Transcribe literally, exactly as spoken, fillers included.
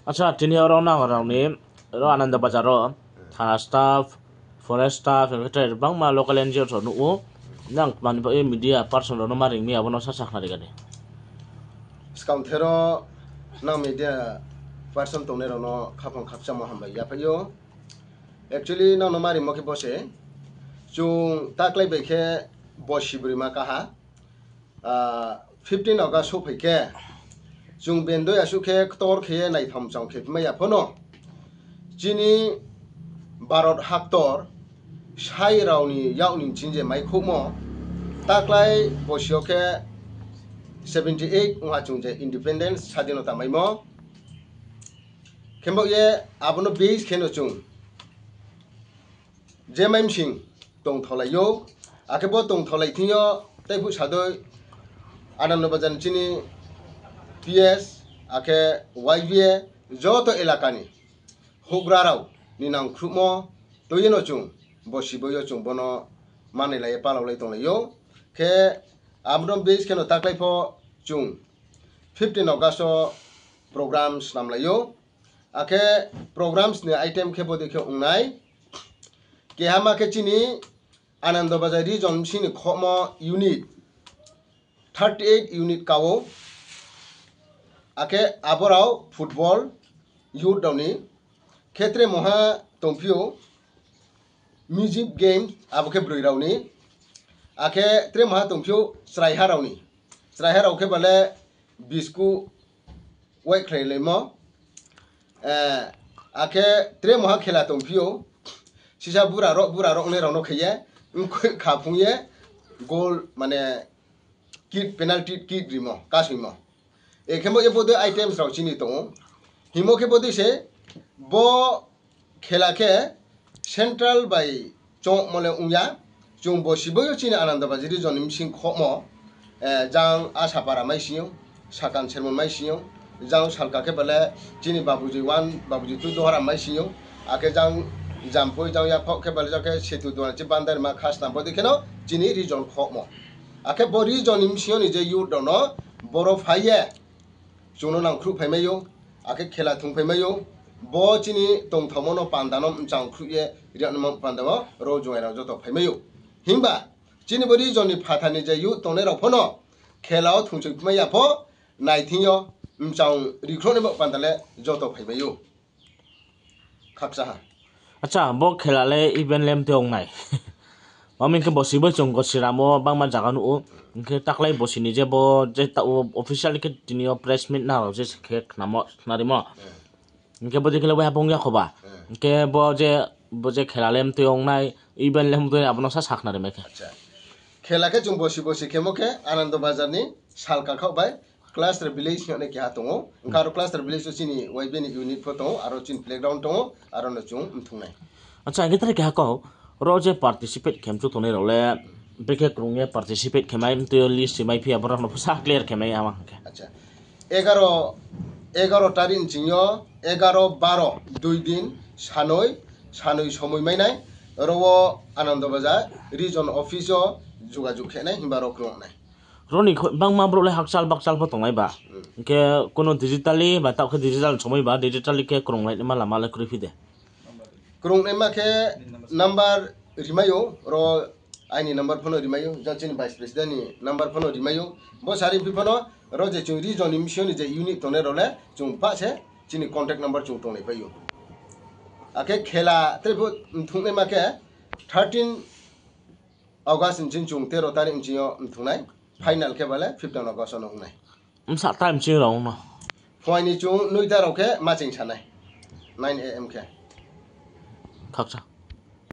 Acha, tini oro nang rao ni, oro Ananda Bazar wo, thana staff, forest staff, hing khe tre bangma local N G O rao nuh ou. Nang mani bagoi media person rao no ma ring mi, abo no sa sakhnari kha di. Skang thero nang media person tongnai rao no khaphang khakchangmo hambai yaphai ou. Actually, nang no ma rimo khe bo se, chung taklai bai khe bosi broima kaha, ah, fifteen August souhphai khe, chung bendoi asuh khe ktor khe ye naitham chang khe phimai ya pho no, chini Bharot haktor sai rao ni yak ni ching je maikhouhmo, taklai bosi yo khe seventy eight ongha chung je independence, sadhinota maimo. Khe bo ye abo no base khe no chung je mai bsing tongthaolai ou, akhe bo tongthaolai thing yo tei phuh sadoi Ananda Bazar ni chini P S, akhe Y B A, joto elaka ni houhgra rao ni nangkhruhmo tui ye no chung bosi boi yo chung bo no manailai ye palaolai tonglai ou. Khe abo no base khe no taklai pho chung fifteen August wo program snamlai ou. Akhe programs ni item khe bodei khe ong nai. Keha ma khe chini Ananda Bazar region bsing ni khohmo unit, thirty eight unit ka ou. Akhe abo rao football, youth rao ni khe tre mungha tongphi ou, music game, abo khe broi rao ni. Akhe tre mungha tongphi ou chraiha rao ni. Chraiha rao khe ba le biscuit waikhlailaimo. Eh, akhe tre mungha khela tongphi ou. Sisa bura rao, bura rao ongnai rao no khe ye, mkhui khaphung ye, goal, mane, kick, penalty kick rimo, kasoingmo. Ekhe bo ye bodei items rao chini tong ou. Hingmo khe bodei se, bo khela khe central bai choungmo le ong ya. Chung bosi boi yo chini Ananda Bazar region ni bsing khohmo, eh, jang Asapara mai sing ou, Sakan Sermon mai sing ou, jang Salka khe ba le chini Babuji one, Babuji two Dohara mai sing ou, akhe jang Jampui, jang yaphaoh khe ba le jang khe Setu Duan chi Bandarima Khasna bodei khe no chini region khohmo. Akhe bo region ni bsing yo ni je youth rao no boro phai ye chung no nangkhruh phaimai ou, akhe khela thung phaimai ou, bo chini tongthaomo no panda no mchang khruh ye rianma panda wo ro juai rao joto phaimai ou. Himba chini bo region ni phathar ni je youth tongnai rao pho no khela wo thungchoi phimai ya pho, nai thing yo mchang rikhruh naimo panda le joto phaimai ou. Khakcha ha. Acha, bo khela le event le mtui ong nai. Mami khe bosi bo chung Gosiramo bangma zaga nuh ou. Hing khe taklai bosi ni je bo je ta o official khe tini yo press meet na rao je se khe khnamo, khnarimo. Hing khe bodei khe le waiha bung ya kho ba. Hing khe bo je, bo je khela le mtui ong nai, event le mtui abo no sa sakhnari mai khe. Acha. Khela khe chung bosi bosi khemo khe Ananda Bazar ni Salka khaoh bai Cluster Village hing ye keha tong ou. Hing khe aro Cluster Village wo chini Y B A ni unit pho tong ou, aro chini playground tong ou, aro no chung mthung nai. Acha, hing khe tre keha kau, ro je participate khe mchu tongnai rao le, brekhe krung ye participate khe mai, mtui yo list se mai phi ya, borok no pho sa clear khe mai ya ma hing khe. Acha. Egaro, egaro tarik ni ching yo, egaro, baro, dui din, sanoi, sanoi somoi mai nai, ro wo Ananda Bazar region office wo jogajog khe nai, himba ro krung nai. Ro ni kho-, bangma brouh le hakchal bakchal pho tongnai ba. Hing khe kuno digitally ba taoh khe digital somoi ba, digitally khe krunglai naima lama le kroi phi de. Krung naima khe number rimai ou, ro aini number pho no rimai ou, jang chini vice president ni number pho no rimai ou. Bo sari phi pho no, ro je chung region ni bsing yo ni je unit tongnai rao le, chung pah se chini contact number chung tonglai pai ou. Akhe khela tre pho mthung naima khe thirteen August ni ching chung tero tarik ni ching yo mthung nai, final khe ba le fifteen August no ong nai. Bsa time ching rao no. Phuaini chung noita rao khe ma ching sa nai, nine A M khe. Khakcha.